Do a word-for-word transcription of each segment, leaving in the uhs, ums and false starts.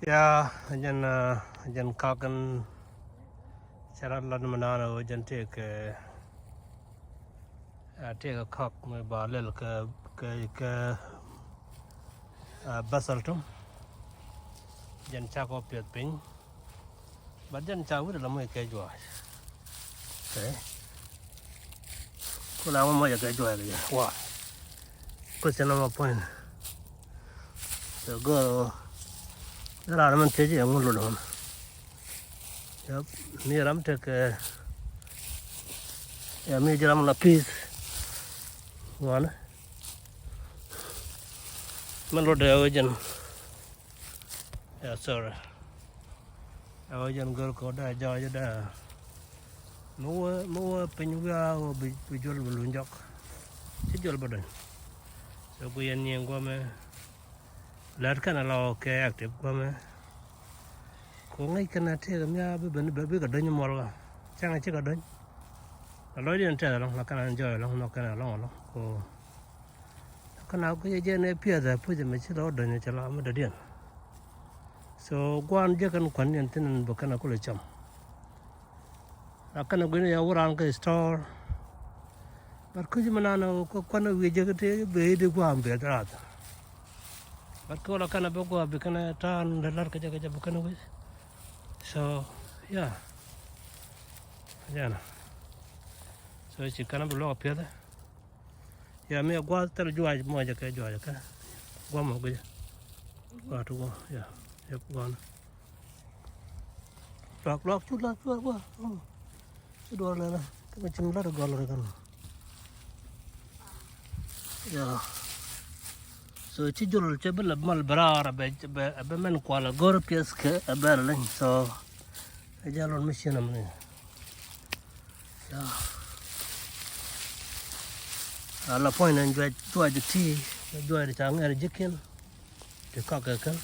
Ya, jɛn, jɛn kak in cɛ rat lat mi naan ɣöö jɛn tëëkɛ, tëëkɛ kak mi ba lɛl kɛ, kɛ, kɛ basal tum. Jɛn cakɔ piɛth piny. But jɛn ca wi̱r la moc kɛ juaac. Okay. Ku la moc kɛ juaac kɛ jɛ. Wa. Question number point. So go. Dee raan mɛn thiec yɛ ŋun lul mɛn. Yep. Mi ram tek, eh, ya mi jiram la peace. Ŋuan. Mɛn lul dee wä jɛn. Ya, sorry. Ɛ wä jɛn gör kɔ da jɔɔc da. Mi wä, mi wä piny wiaa wä bi, bi jol bi luny jɔk. Ci jol bi dɔny. So ku yɛn nyiŋ guɔmɛ. Lät kɛn a lɔ kɛ active guɔmɛ. Ku ŋäc kɛn a tëëk mi a bi ben, bi, bi kɛ dɔny muɔl ka. Cäŋ a ci kɛ dɔny. A lɔcdiɛn tɛth alɔŋ la kɛn a jɔɔc alɔŋ nɔk kɛn a lɔŋ alɔŋ. Ku Kä na ku jɛ jɛ nɛ piɛth ɛ puc ɛmɛ ci lɔ dɔ̱ny cɛ la mi dɔ̱diɛn. So guan jɛ kɛn kuan yɛn thin bä kɛn a kulɛ cam. La kɛn a guini ya wä ran kä store. But kuc mi nan kä kuan a wi̱i̱ jɛ kä tëë bee di guam bee rath. But kä wä la kɛn a bä guam bi kɛn a ta̱a̱n lɛ lat kä jɛ kä jɛ bä kɛn a wi̱i̱. So yeah. Jɛn. So ci kɛn a bä luɔk a piɛth. Ya mi a gua̱a̱th thil juaac mɔcɛ kɛ juaac kɛ gua̱a̱th mɔ gui̱cä. Gua̱a̱th ti gua̱a̱th ya. Yep gua̱a̱th. Luak luak cu la cuaar gua̱a̱th. Ci duɔl nɛnɛ kɛ mi cin lat gɔl rɛ kɛn. Ya. So ci jol cɛ bi la mal bɛ raar a bɛ, bɛ, bɛ mɛn kual a go̱r piɛth kɛ a bɛ la leny. So ɛ jɛ lon mi cin a mi ni. Ya. A la puɔ̱ny ni juac, juac ti, juac ti ca ŋɛr ji̱kiɛn. Ti kɔk kɛ kɛn.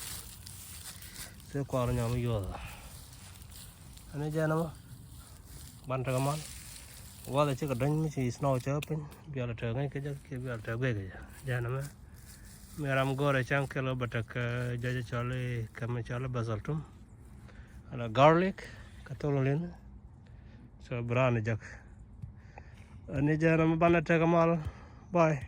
Thil kuar nyam yuɔth. Ani jɛn ɛmɔ. Ban tekɛ mal. Wath cikɛ duny mi ci snow cɛ piny. Bial tɛ ŋäc kɛ jɛ, kiɛ bial tɛ guek kɛ jɛ. Jɛn ɛmɛ. Mi ram go̱rɛ caŋ kɛl bä tek, eh, juac cɔl i̱ kɛ mi cɔl i̱ basil tum. Ala garlic, kɛ thol ŋuli̱n. So bi raan jek. Ani jɛn ɛmɛ banɛ tekɛ mal. Bye.